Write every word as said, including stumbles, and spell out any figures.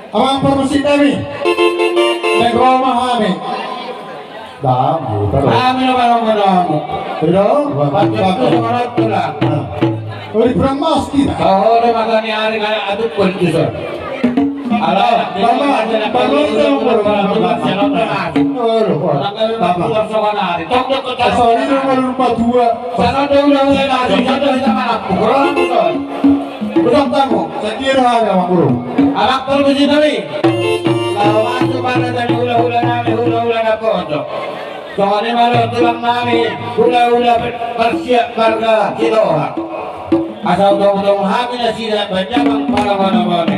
Amang parmusik nami. Naeng ro ma hami. Damu, damu. Hami na manomu-nomu. Ido? Bapak, bapak. Ori perang mas kita. Tahu deh, makanya hari kayak aduk pun bisa. Halo, bapak, bapak, bapak, bapak. Halo, bapak. Sorry, nomor empat dua. Sana ada ulang-ulang nasi, sana kita mana? Kurang betul. Ulang tamu. Saya kira ada, Pak Guru. Anak permisi tadi. Lawan tu mana tadi hula-hula nami, hula-hula na pojok. Soalnya malam tulang nami, hula-hula ber-, bersiap marga Sidoha. Asal tong-tong hami na sida, banyak bang para mana-mana.